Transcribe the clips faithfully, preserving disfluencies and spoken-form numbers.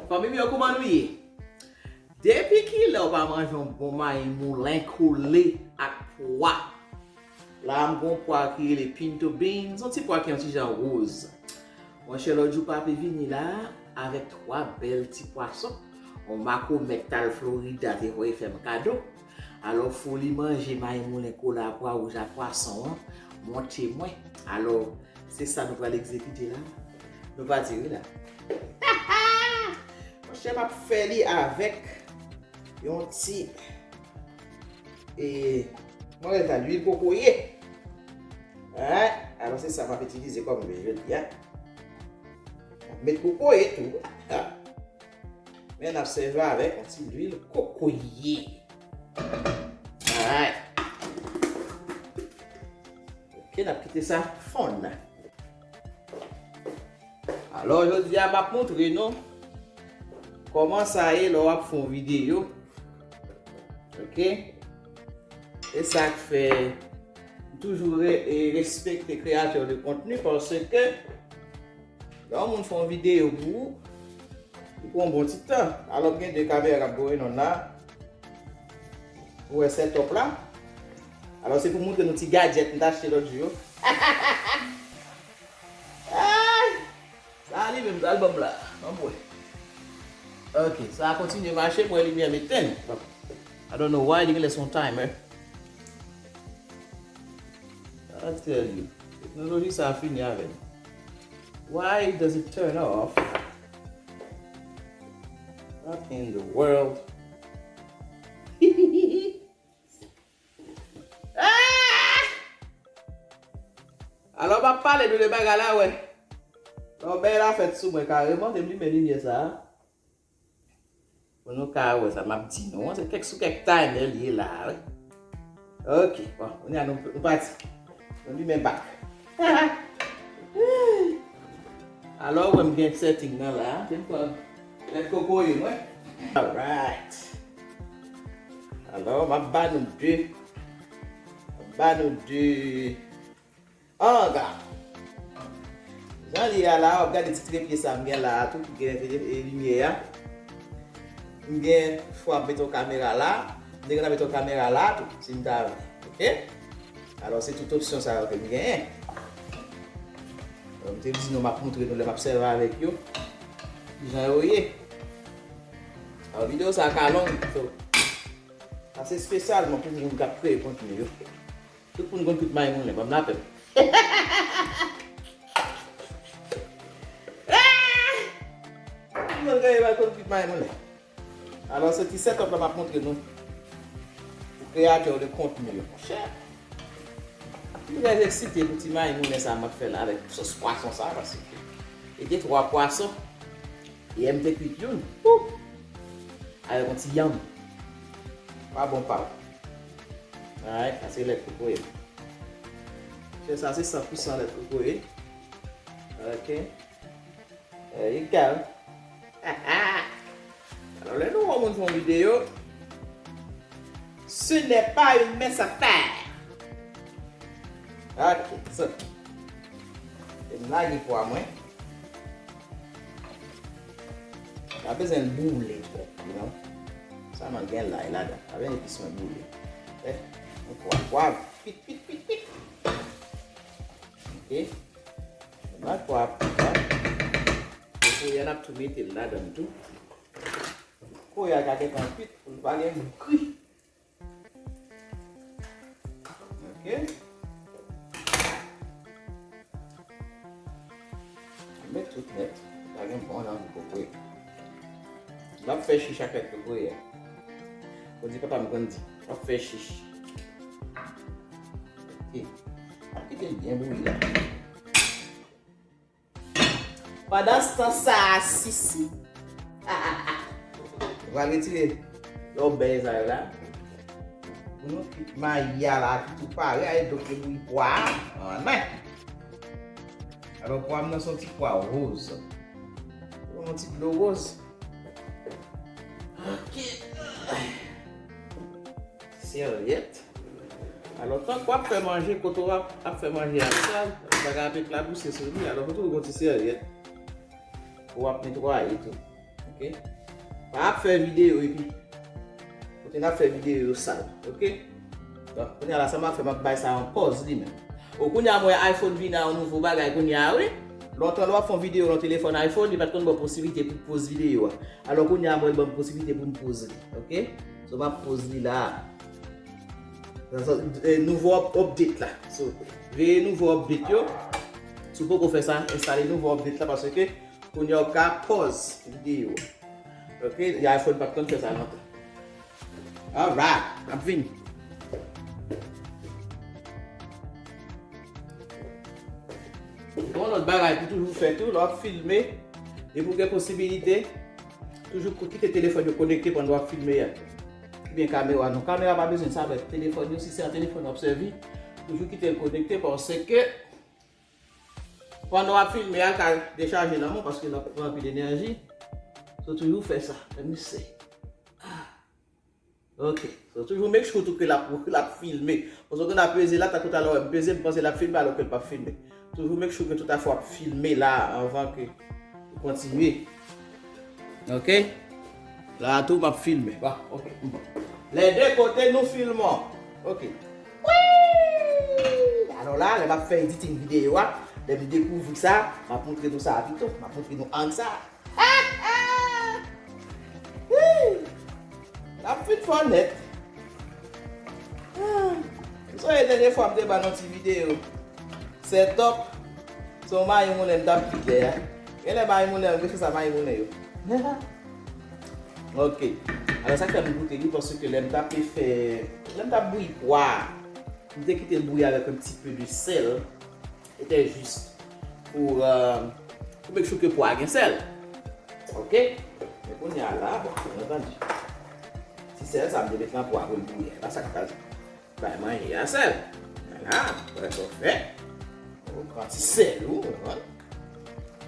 Fanmi m yo, kouman nou ye? Depi kilè w pa manje yon bon mayi moulen kole ak pwa? La a m gen yon pwa ki rele pinto beans, yon ti pwa ki yon ti jan woz. Monchè, lòt jou papi vini la avèk twa bèl ti pwason. Yon makomèt t al Florida te voye fè m kado. Alò, foli manje mayi moulen kole a, pwa wouj a, pwason an monte mwen. Alò, se sa nou pral egzekite la. Nou pati wi la. Monchè, m ap fè li avèk yon ti, e, mwen rele sa lwil kokoye. Alright. Alò, se sa m ap itilize kòm lwil jodi a. M ap met kokoye tou. Men n ap sèvi avèk yon ti lwil kokoye. Alright. Ok, n ap kite sa fonn. Alò, jodi a, m ap montre nou kòman sa ye lè w ap fè yon videyo. Ok? E sa k fè m toujou re- e respekte kreyatè de kontni, paske lè yon moun fè yon videyo pou ou, li pran yon bon ti tan. Alò, m gen de kamera k ap voye non la. Ou wè setup la? Alò, se pou montre nou ti gadget m t achte lòt jou yo. Ay! Sa a li menm, sa l ban m la. Ban m wè. Ok, sa a kontinye mache, m wè limyè m etenn. Bon. I don't know why, li genlè se yon timer. I tell you. Teknoloji sa a fini avè m. Why does it turn off? What in the world? Ah! Alò, m ap pale nou de bagay la, wè. Yon bèl afè t sou mwen kareman, te m limen limyè sa a. Pou nou ka wè sa m ap di nou an, se kèk sou kèk timer li ye la a, wi. Ok, bon, kounye a nou, nou pati. Nou limen back. Alò, wè m gen setting nan la, se m pran lèt kokoye mwen. Alright. Alò, m ap ba nou de. M ap ba nou de. Anga. Jan li ye a la, w ap gade ti trepye sa m gen la a tou, ki gen e, e, limyè a. M gen fwa m mete yon kamera la, m te gentan mete yon kamera la tou, si m ta vle. Ok? Alò, se tout opsyon sa yo ke m genyen. Alò, m te di nou, m ap montre nou lè m ap sèvi avèk yo. Kijan yo ye. Alò, videyo sa a ka long, so, sa se espesyalman pou moun k ap kreye kontni yo. Tout moun konn kwit mayi moulen, ban m lapè. Tout moun konn kwit mayi moulen. Alò, se ti setup la m ap montre nou. Pou kreyatè de kontni yo. Monchè. M trè eksite pou ti mayi moulen sa a m ap fè la avèk sòs pwason sa a, paske e te twa pwason. Yè m te kwit youn. Woup! Avèk yon ti yanm. Pa bon pa w. Alright, sa se lèt kokoye. Se sa, se san pou san lèt kokoye. Ok. There you go. Alò, lè nou wè yon moun fè yon videyo, ce n'est pas une mince affaire. Ok, so. E m lage pwa mwen. Pa bezwen l boule twòp, you know. Sèlman gen lay ladan. Pa gen epis mwen boule. Eh, yon pwa pwav. Pit, pit, pit, pit. Ok. Mwen pwav la. Kokoye a n ap tou mete l ladan l tou. Kokoye a ka gentan kwit pou l pa gen gou kri. Ok. Met tout nèt. Pa gen bon jan pou kokoye. L ap fè chich ak lèt kokoye a. Ou di papa m konn di, l ap fè chich. Ok. Ap kite l byen bouyi la. Pandanstan sa a, Sisi. Ou pral retire lòbèy sa yo la. Pou nou kwit mayi a la ki tou pare, a, e donk yo bouyi pwa a. Anmè. Alò, pwa m nan se yon ti pwa woz. Yon ti dlo woz. Ok. Sèvyèt. Alò, tank w ap fè manje, kote w ap, ap fè manje a sal, bagay ap eklabouse sou li. Alò, kote w gon ti sèvyèt pou w ap netwaye tou. Ok? Pa ap fè videyo epi kote n ap fè videyo yo sal. Ok? Bon, kounye a la, sa m ap fè, m ap bay sa yon pòz li menm. O, kounye a, m wè iPhone vin a yon nouvo bagay kounye a, wi. Lontan, lè w ap fè yon videyo nan telefòn iPhone, li pa t konn ba w posiblite pou poz videyo a. Alò, kounye a, m wè l ban m posiblite pou m poz li. Ok? So, m ap poz li la. Sa, sa, eh, nouvo up-, update la. So, veye nouvo update yo. Si w poko fè sa, enstale nouvo update la paske kounye a w ka pòz videyo. Ok, iPhone pa t konn fè sa lontan. Alright, n ap vini. Gon lòt bagay pou toujou fè tou, lè w ap filme, depi w gen posibilite, toujou kou-, kite telefòn yo konekte pandan w ap filme a. Oubyen kamera, non, kamera pa bezwen sa, men telefòn yo, si se yon telefòn w ap sèvi, toujou kite l konekte, paske pandan w ap filme a, l ka dechaje nan men w, paske l ap pran anpil enèji. So, toujou fè sa. Let me see. Ah. Ok. So, toujou make sure tou ke l ap, l ap filme. Paske w konn ap peze la, tankou talè w wè m peze, m panse l ap filme, alò ke l p ap filme. Toujou make sure ke tout afè w ap filme la anvan ke ou kontinye. Ok? La tou, m ap filme. Bon, ok. Bon. Les deux côtés, nous filmons. Ok. Wi! Alò la, lè m ap fè editing videyo a, lè m dekouvri sa, m ap montre nou sa pito. M ap montre nou ang sa. Wi! L ap fin fò nèt. M sonje dènye fwa m te ba nou ti videyo. Setup. Se yon mayi moulen m t ap pike a. Genlè mayi moulen yo, se sa mayi moulen yo. Ok. Alò, sa k fè m goute li, paske lè m t ap fè, lè m t ap bouyi pwa a, m te kite l bouyi avèk un petit peu de sel. C'était juste pour, euh, pour make sure que pwa a gen sèl. Ok? Men kounye a la, bon, byen antandi. Ti sèl sa m te met nan pwa pou l bouyi. La sa k pral bay manje a sèl. Vwala, wè sa w fè. Ou pran ti sèl ou, ou konprann?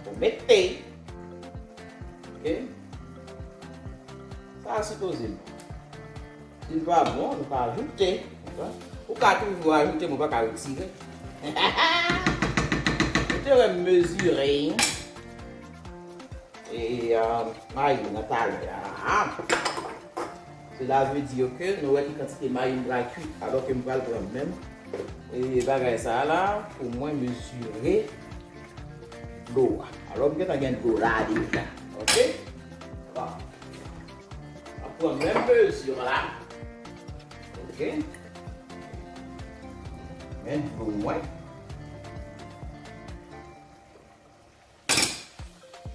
Ou mete. Ok? Sa a sipoze bon. Si l pa bon, nou ka ajoute. Ou ka toujou ajoute, men w pa ka retire. Ou te wè m mezire, e, e, mayi nan talè a. Cela veut dire que nou wè ki kantite mayi m pral kwit, alò ke m pral pran menm, e, bagay sa a la, pou mwen mezire dlo a. Alò, m gentan gen dlo la deja. Ok? Bon. M ap pran menm mezi la. Ok. Men dlo mwen.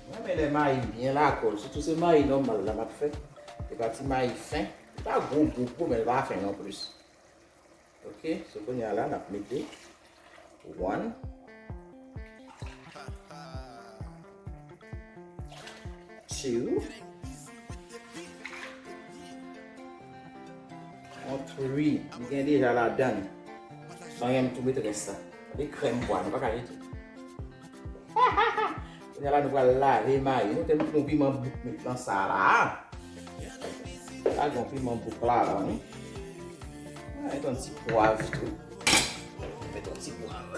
Mwen renmen lè mayi byen lakòl, sitou se mayi nòmal la m ap fè. Se pa ti mayi fen. Li pa gwo, gwo, gwo, men li pa fen non plis. Ok, so kounye a la, n ap mete one, two, yon three. M gen deja ladan l. San yon m tou met rès la. Gade krèm pwa, nou pa ka jete. Kounye a la, nou pral lave mayi nou. Te m pran piman bouk met nan sa la. Lage yon piman bouk ladan wi. Met yon ti pwav tou. Met yon ti pwav.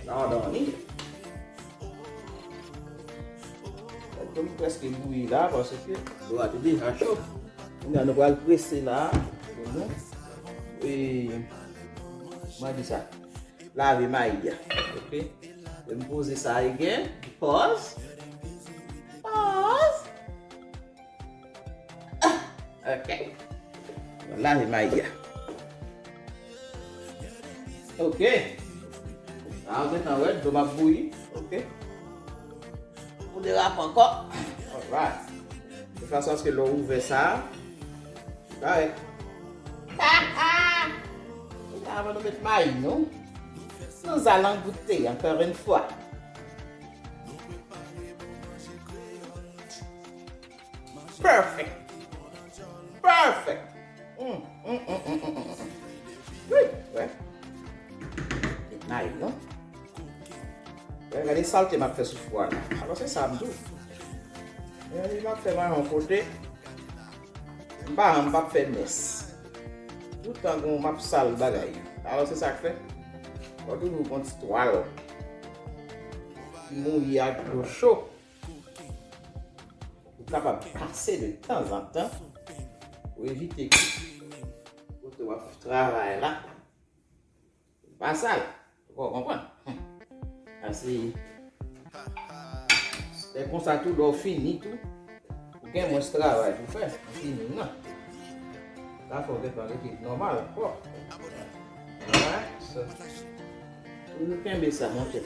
Ladan li. Gade kòm li prèske bouyi la, paske dlo a te deja cho. Kounye a nou pral prese la pou nou, e, kòman di sa? Lave mayi a. Ok? Lè m poze sa again. Pause. Pause. Ah, ok. Lave mayi a. Ok. La, ou gentan wè, dlo m ap bouyi. Ok. Pou derape ankò. Alright. De fason aske lè w ouvè sa, parèt. Avan nou met mayi nou, nou al angoute, encore une fois. Perfect. Perfect. Mm, mm, mm. Wi, wè. Met mayi nou. Wè, gade salte m ap fè sou fwa la. Alò, se sa m di w. Men m ap fè mayi yon kote. M pa, m p ap fè mès. Toutan gon m ap sal bagay yo. Alò, se sa k fè. Fò toujou gon ti twal. Mouye ak dlo cho. kapab pase de tanzantan pou evite ke kote w ap travay la pa sal. Ou konprann? Ase, se konsa tou, lè w fini tou, ou gen mwens travay pou fè. Ou fini, non. Sa fè w gentan rete nòmal, pwòp. Alright, so, ou kenbe sa, monte.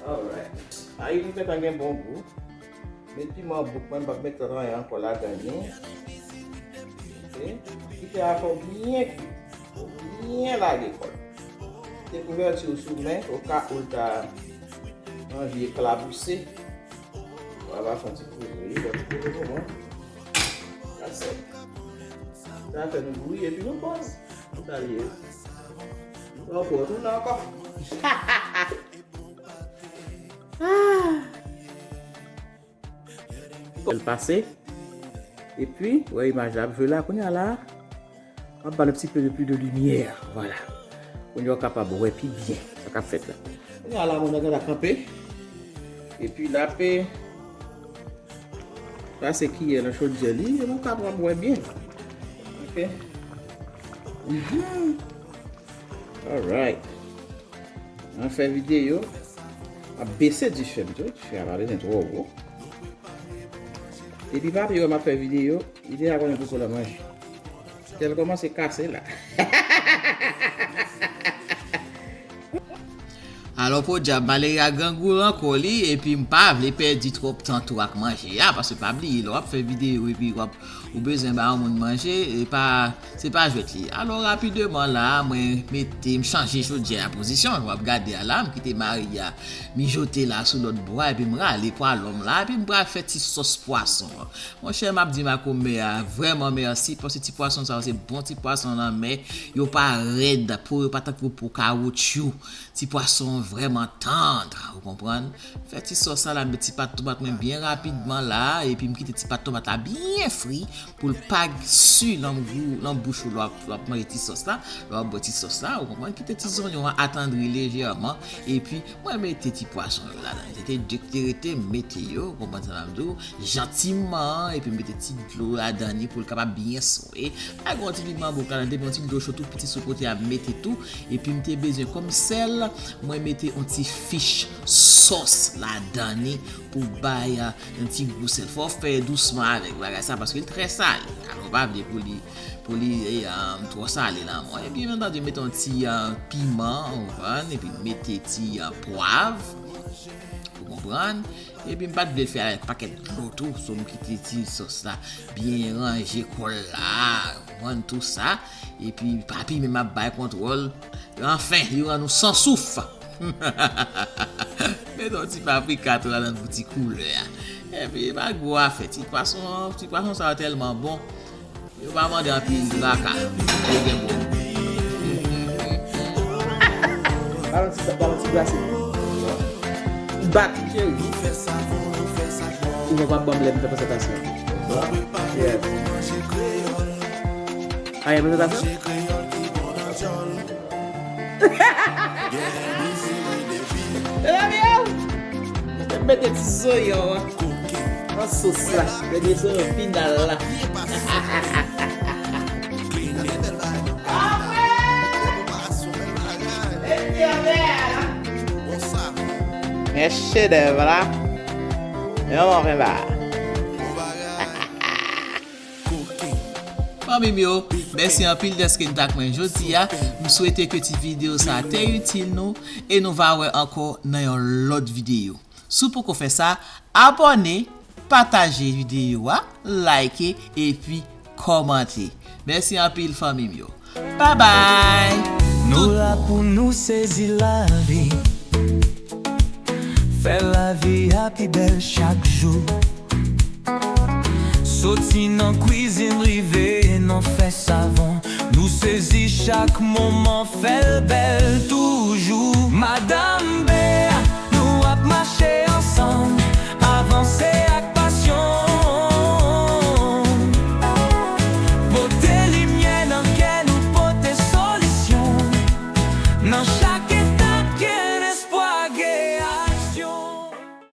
Alright. Ayi, nou gentan gen bon gou. Met piman bouk mwen, m p ap met anyen ankò ladan li. Ok. Kite afè w byen kui. Fò w byen lage kò l. Kite kouvèti w sou men, oka ou l ta anvi eklabouse. W a va fè yon ti kouvri, fè yon ti kouvri pou mwen. That's it. Sa fè nou bouyi epi nou pòz. Nou salye. Lè w pran tounen ankò. L pase. Epi, wè imaj la ap jwe la, kounye a la, m ap ba l un petit peu de plus de lumière, vwala. Kounye a w kapab wè pi byen sa k ap fèt la. Kounye a la, mwen gentan kanpe. Epi l ap pase kiyè nan chodyè li, e nou kapab wè byen. Ok. Mhm. Alright. An fè videyo. Ap bese dife m tou. Dife a pa bezwen twò wo. Depi papi wè m ap fè videyo, li deja konnen poko l ap manje. Kè l kòmanse kase la. Alò, podyab, malere a grangou ankò li, epi m pa vle pèdi twòp tan tou ak manje a, paske pa bliye, lè w ap fè videyo epi w ap, ou bezwen ba yon moun manje, e pa, se pa jwèt li ye. Alò, rapideman la, mwen mete, m chanje chodyè a pozisyon, w ap gade a la, m kite mari a mijote la sou lòt bò a, epi m rale pwa lòm la, epi m pral fè ti sòs pwason an. Monchè, m ap di makomè a vrèman mèsi, paske ti pwason sa yo se bon ti pwason lanmè, yo pa rèd, po yo pa tankou po kawotchou. Ti pwason vrèman tann, ou konprann? Fè ti sòs la, la, met ti pat tomat mwen byen rapidman la, epi m kite ti pat tomat la byen fri pou l pa si nan gou, nan bouch ou lè w ap, lè w ap manje ti sòs la, lè w ap bwè ti sòs la, ou konprann? Kite ti zonyon an atandri lejèman, epi mwen mete ti pwason yo ladan. Se te de ki te rete, m mete yo, ou konprann sa m ap di w, jantiman, epi m mete ti dlo ladan li pou l kapab byen swe. Lage yon ti piman bouk ladan, depi yon ti dlo cho tou piti sou kote a, m mete tou. Epi m te bezwen kòm sèl, mwen mete yon ti fich sòs ladan li pou bay, ah, yon ti gou sèl. Fò w fè dousman avèk bagay sa paske l trè sale. Alò, w pa vle pou li, pou li, eh, ah, twò sale nan men w. Epi, byen antandi, mete yon ti, ah, piman, ou konprann, epi mete ti, ah, pwav, ou konprann. Epi m pa t vle l fè avèk pakèt dlo tou, so m kite ti sòs la byen ranje kò l la, ou konprann tou sa. Epi papi menm ap bay kontwòl. Anfen, li rann ou san souf. Mete yon ti paprika tou ladan pou ti koulè a. Epi pa gwo afè, ti pwason, ti pwason sa yo tèlman bon. Yo pa mande anpil traka. Yo gen bon. Ba l yon ti, ba l yon ti glase. Bat, cheri. Ou pa p ap ban m lè m fè prezantasyon. Yes. A, gen prezantasyon? Mezanmi, oh! Mete ti zonyon an nan sòs la. Mete zonyon final la. Men chedèv la. Men yon mwen ba. Fanmi m yo, mèsi anpil dèske n t ak mwen jodi a. M swete ke ti videyo sa a te itil nou e nou va wè ankò nan yon lòt videyo. Si w poko fè sa, abòne, pataje videyo a, like epi kòmante. Mèsi anpil fanmi m yo. Babay! Nou la pou nou sezi lavi. Fè lavi a pi bèl chak jou. Soti nan kwizin rive nan fè savon. Nou sezi chak moman, fè l bèl toujou. Madanm Bea,